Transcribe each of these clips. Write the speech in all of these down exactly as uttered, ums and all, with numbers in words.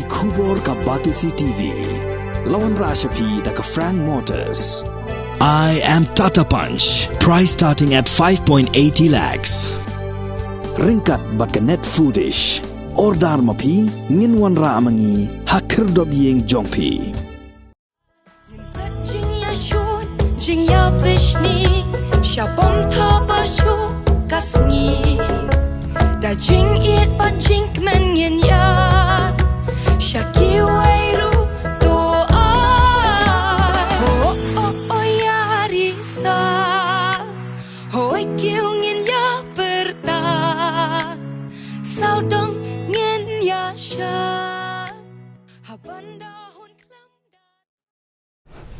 Khubor ka Batesi T V. La wanrah sha phi da ka Frank Motors. I am Tata Punch. Price starting at five point eighty lakhs. Ryngkat bad ka Net Foodish. Order ma phi, ngin wanrah ma ngi ha khyrdop ïing jong phi. Ngin peit jingïashun, jingïabishni, sha bynta ba shu ka sngi. Da jingïeit bad jingkmen ngin ïa, sha kiwei ruh to ai. Oh, oh, oh, ïa risa. Hoi kiew ngin ïa pyrta. Sawdong ngin ïa sha. Ha ban da hun khlem da.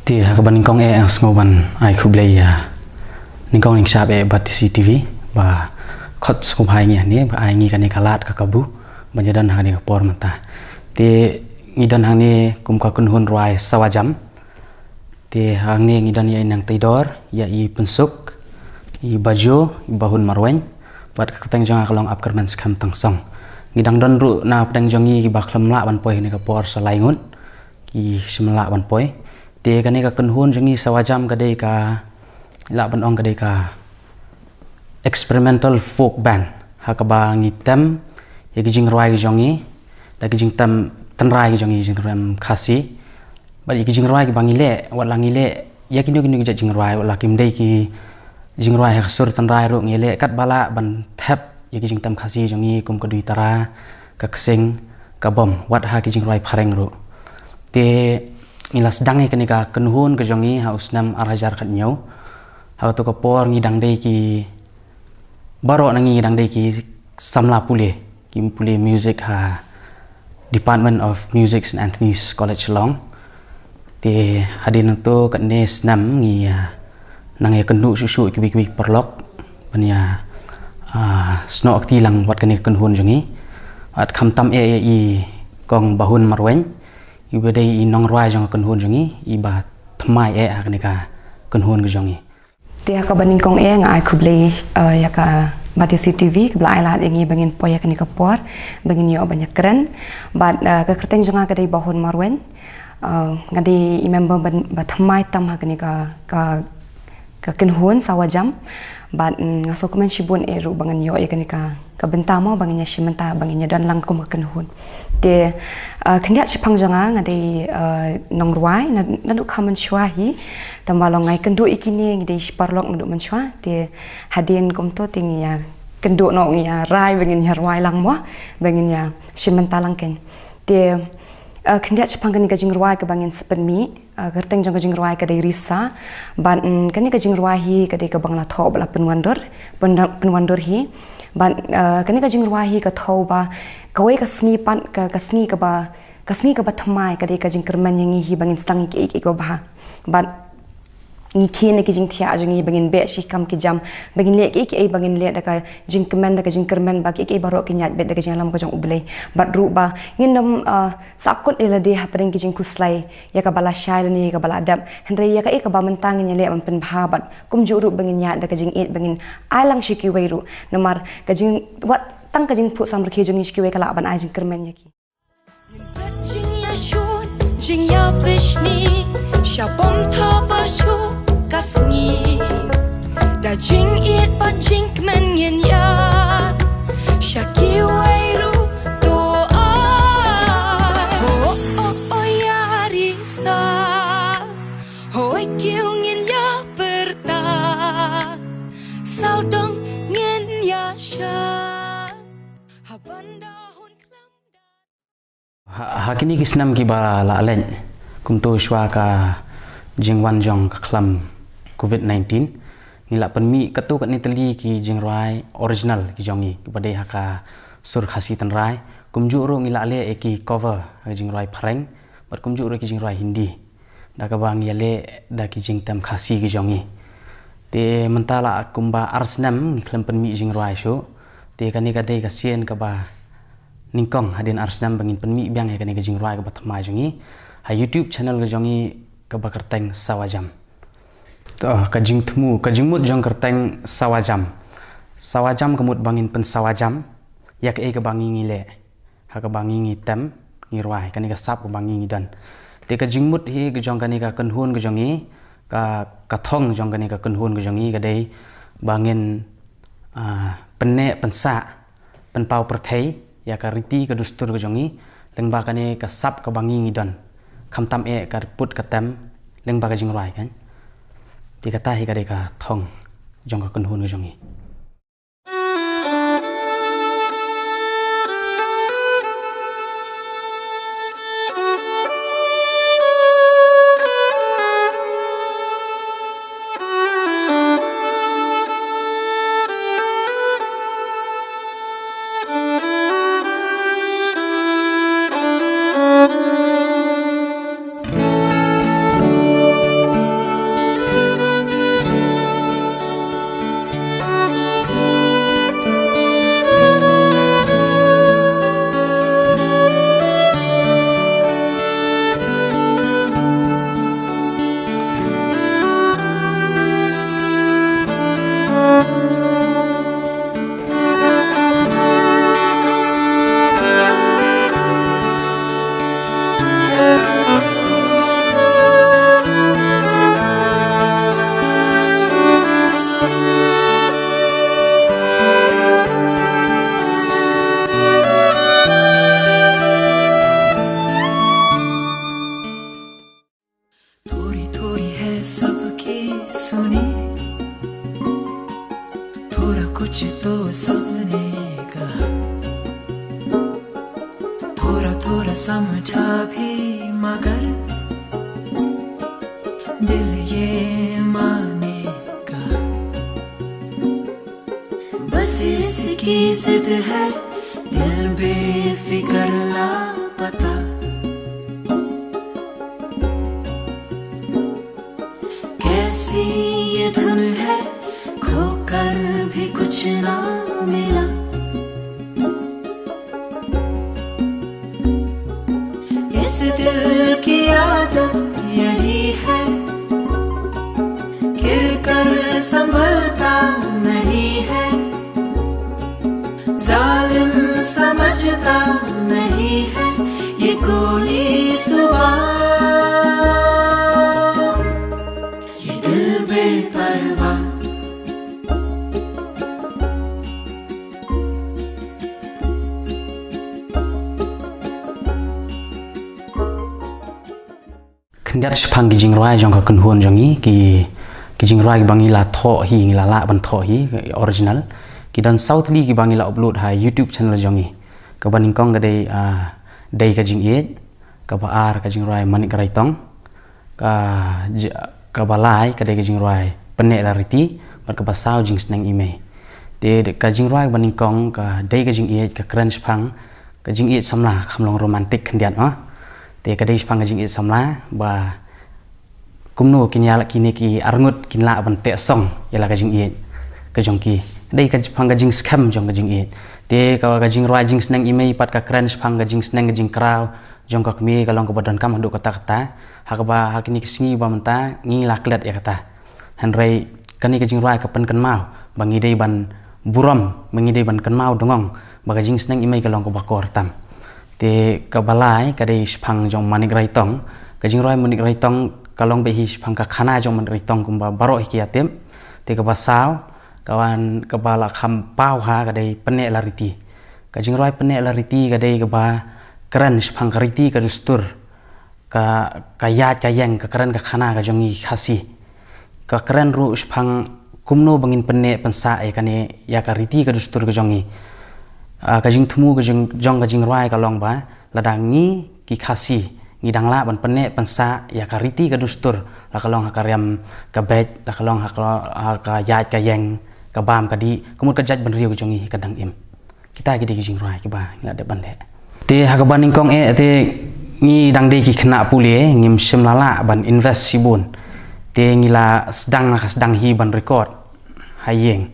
Te ha kaba nyngkong eh nga sngew ban ai khublei ïa nyngkong nyngshap eh Batesi T V ba khot sngewbha ïa ngi hangne ba ai ngi kane ka lad ka kabu ban ïadon ha kane ka por mynta. Te ngi don hangne kum ka kynhun rwai Sawa Jam. Te hangne ngi don ïa i Nang Taidor, ïa i Pynsuk, i Bajo, i Bahun Marwein bad ka kyrteng jong nga ka long Ap Kyrmen Skhem Tangsong. Ngi dang don ruh na pdeng jong ngi kiba khlem lah ban poi ha kane ka por sa lai ngut. Ki shim lah ban poi. Te kane ka kynhun jong ngi Sawa Jam ka dei ka, lah ban ong ka dei ka experimental folk band ha kaba ngi tem ïa ki jingrwai ki jong ngi da ki jingtem tynrai ki jong ngi, jingrem Khasi. Bad ïa ki jingrwai kiba ngi leh, wat la ngi leh ïa kino kino ki jait jingrwai, wat la kim dei ki jingrwai ha ka sur tynrai ruh, ngi leh katba lah ban thep ïa ki jingtem Khasi jong ngi kum ka Duitara, ka Ksing, ka Bom, wat ha ki jingrwai phareng ruh. Te ngi la sdang ïa kane ka kynhun ka jong ngi ha u snem ar hajar khathynñiew. Ha kato ka por ngi dang dei ki, baroh na ngi dang dei ki samla pule, ki pule music ha Department of Music, St Anthony's College Shillong. Te hadien nangto katne snem ngi, ah, nang ïakynduh shuh shuh kiwei kiwei ki paralok ban ïa, ah, snoh kti lang wat kane ka kynhun jong ngi. Wat khamtam eh ïa i Kong Bahun Marwein, iba dei i nongrwai jong ka kynhun jong ngi, iba thymmai eh ha kane ka kynhun ka jong ngi. Te ha kaba nyngkong eh nga ai khublei, eh, ïa ka Batesi T V kaba la ai lad ïa ngi ba ngin poi ha kane ka por ba ngin ïoh ban ïakren. Bad, eh, ka kyrteng jong nga ka dei Bahun Marwein. Eh, nga dei i member ba, ba thymmai tam ha kane ka, ka, ka kynhun Sawa Jam. Bad, mm, nga sngewkmen shibun eh ruh ba ngan ïoh ïa kane ka ka bynta mo ba ngin ïa shim bynta ba ngin ïa don lang kum ka kynhun. Te, ah, khyndiat shaphang jong nga nga dei, ah, nongrwai na, naduh kaba mynshuwa hi. Tangba long nga ïakynduh ïa kine ngi dei shi paralok naduh mynshuwa. Te hadien kumto te ngi ïakynduh noh ngi ïa rai ba ngin ïa rwai lang mo ba ngin ïa shim bynta lang kein. Te, ah, khyndiat shaphang kane ka jingrwai kaba ngin sa pynmih. Ah, ka kyrteng jong ka jingrwai ka dei Risa. Bad, mm, kane ka jingrwai hi ka dei kaba nga la thoh bad la pynwandur, pyn-, pynwandur hi. Bad, ah, kane ka jingrwai hi ka thoh ba kawei ka sngi pat ka, ka sngi kaba, ka sngi kaba thymmai ka dei ka jingkyrmen ïa ngi hi ba ngin sdang ïa kiei kiei kiba bha. Bad ngi khie na ki jingthiah jong ngi ba ngin beh shi kam ki jam ba ngin leh kiei kiei ba ngin leh da ka jingkmen, da ka jingkyrmen ba kiei kiei baroh kin ïaid beit da ka jingïalam ka jong U Blei. Bad ruh ba ngin nym, ah, sahkut ïa lade hapdeng ki jingkhuslai ïa kaba la shai lane ïa kaba la dep. Hynrei ïa kaei kaba mynta ngin ïaleh ban pynbha bad kumjuh ruh ba ngin ïaid da ka jingïeit ba ngin ai lang sha kiwei ruh. Namar ka jing, wat tang ka jingphuh samrkhie jong ngi sha kiwei ka lah ban ai jingkyrmen ïa ki. Ngin peit jingïashun, jingïabishni, sha bynta ba shu ka sngi. Da jingïeit bad jingkmen ngin ïa, sha kiwei ruh to ai. Oh, oh, oh, ïa risa. Hoi kiew ngin ïa pyrta. Sawdong ngin ïa sha. Ha ban da hun khlem da. Ha, ha kine ki snem kiba la leit, kumto shuwa ka jingwan jong ka khlam covid nineteen, ngi la pynmih katto katne tylli ki jingrwai original ki jong ngi, kiba dei ha ka sur Khasi tynrai. Kumjuh ruh ngi la leh ïa ki cover ha ki jingrwai phareng, bad kumjuh ruh ki jingrwai Hindi. Da kaba ngi ïaleh da ki jingtem Khasi ki jong ngi. Te mynta la kumba ar snem ngi khlem pynmih jingrwai shuh. Te kane ka dei ka sien kaba nyngkong hadien ar snem ba ngin pynmih biang ïa kane ka jingrwai kaba thymmai jong ngi ha YouTube channel ka jong ngi kaba kyrteng Sawa Jam. To, ka jingthmu, ka jingmut jong kyrteng Sawa Jam. Sawa Jam ka mut ba ngin pynsawa jam ïa kaei kaba ngi ngi leh, ha kaba ngi ngi tem, ngi rwai, kane ka sap kaba ngi ngi don. Te ka jingmut hi ka jong kane ka kynhun ka jong ngi, ka, ka thong jong kane ka kynhun ka jong ngi ka dei ba ngin, ah, pynneh pynsah, pynpaw pyrthei ïa ka riti ka dustur ka jong ngi lyngba kane ka sap kaba ngi ngi don. Khamtam eh ka put ka tem lyngba ka jingrwai kan. Te kata hi ka dei ka thong jong ka kynhun ka jong ngi. थोड़ी थोड़ी है सबकी सुनी, थोड़ा कुछ तो सबने कहा, थोड़ा थोड़ा समझा भी मगर दिल ये मानेगा। बस इसकी जिद है, दिल बेफिक्र लापता। कैसी ये धुन है, खोकर भी कुछ ना मिला। इस दिल की आदत यही है, गिर कर संभलता नहीं है, जालिम समझता नहीं है ये कोई सुबह, ये दिल बेपरवाह। Khyndiat shaphang ki jingrwai jong ka kynhun jong ngi, ki, ki jingrwai kiba ngi la thoh hi, ngi la lah ban thoh hi, original. Ki don saw tylli kiba ngi la upload ha YouTube channel jong ngi. Kaba nyngkong ka dei, ah, Dei ka Jingïeit, kaba ar ka jingrwai Manik Raitong, ka j-, kaba lai ka dei ka jingrwai Pynneh la Riti, bad kaba saw Jingsneng I Mei. Te de-, ka jingrwai ba nyngkong ka Dei ka Jingïeit ka kren shaphang ka jingïeit samla, kham long romantic khyndiat, oh. Te ka dei shaphang ka jingïeit samla ba kumno kin ïa la kine ki arngut kin lah ban teh song ïa la ka jingïeit ka jong ki. Ka dei ka shaphang ka jingskhem jong ka jingïeit. Te ka, ka jingrwai Jingsneng I Mei pat ka kren shaphang ka jingsneng ka jingkraw jong ka kmie ka long kaba donkam haduh katta katta. Ha kaba ha kine ki sngi ba mynta ngi la klet ïa kata. Hynrei kane ka jingrwai ka pynkynmaw ba ngi dei ban burom, ba ngi dei ban kynmaw dngong ba ka Jingsneng I Mei ka long kaba kor tam. Te kaba lai ka dei shaphang jong Manik Raitong. Ka jingrwai Manik Raitong ka long beit hi shaphang ka khana jong Manik Raitong kumba baroh hi ki ïa tip. Te kaba saw, ka wan kaba la kham paw ha ka dei Pynneh la Riti. Ka jingrwai Pynneh la Riti ka dei kaba kren shaphang ka riti ka dustur, ka, ka ïaid ka ïeng, ka kren ka khana ka jong ngi Khasi. Ka kren ruh shaphang kumno ba ngin pynneh pynsah ïa kane, ïa ka riti ka dustur ka jong ngi. Ah, ka jingthmu ka jing-, jong ka jingrwai ka long ba lada ngi ki Khasi ngi dang lah ban pynneh pynsah ïa ka riti ka dustur, la ka long ha ka riam ka beit, la ka long ha ka, ha ka ïaid ka ïeng, ka bam ka dih, ka mut ka jaitbynriew ka jong ngi ka dang im. Kita ki dei ki jingrwai kiba ngi la dep ban leh. Te ha kaba nyngkong eh te ngi dang dei ki khynnah pule, ngim shym la lah ban invest shibun. Te ngi la sdang na ka sdang hi ban record ha ïing.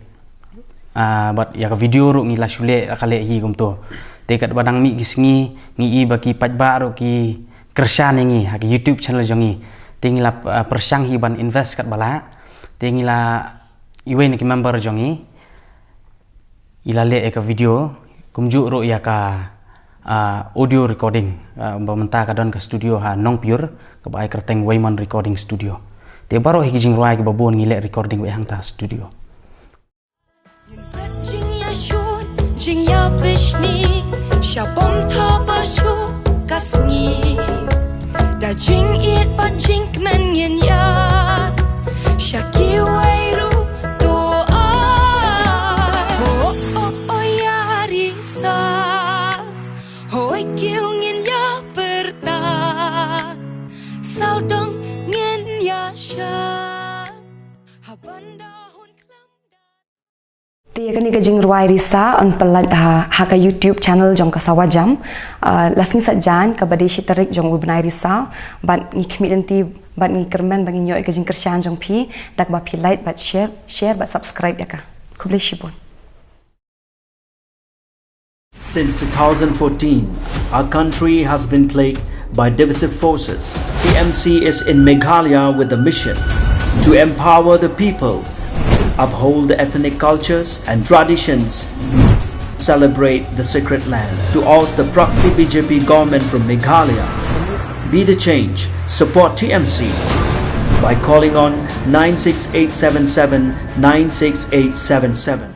Ah, bad ïa ka video ruh ngi la shu leh, la ka leh hi kumto. Te katba dang mih ki sngi ngi i ba ki paidbah ruh ki kyrshan ïa ngi ha ki YouTube channel jong ngi. Te ngi la, ah, pyrshang hi ban invest katba lah. Te ngi la, iwei na ki member jong ngi i la leh ïa ka video, kumjuh ruh ïa ka, Ah, audio recording, ah, ba mynta ka don ka studio ha Nongpyur, kaba ai kyrteng Waymon Recording Studio. Te baroh hi ki jingrwai kiba bun ngi leh recording beit hangta ha studio. Ngin phet jingïashun, jingïabishni, sha bym thaba shu ka sngi. Da jingïeit bad jingkmen ngin ïaid sha kiwei ruh to ai. Oh, oh, oh, ïa risa. Hoi kiew ngin ïa pyrta. Sawdong ngin ïa sha. Haban da hun klam da. Te ïa kane ka jingrwai Risa yn pyllait ha, ha ka YouTube channel jong ka Sawa Jam. Ah, la sngi Saitjaiñ kaba dei shi tarik jong u bnai Risa, bad ngi khmih lynti bad ngi kyrmen ba ngin ïoh ïa ka jingkyrshan jong phi da kaba phi like bad share, share bad subscribe ïa ka. Khublei shibun. Since two thousand fourteen, our country has been plagued by divisive forces. T M C is in Meghalaya with the mission to empower the people, uphold the ethnic cultures and traditions, celebrate the sacred land, to oust the proxy B J P government from Meghalaya. Be the change. Support T M C by calling on nine six eight seven seven nine six eight seven seven.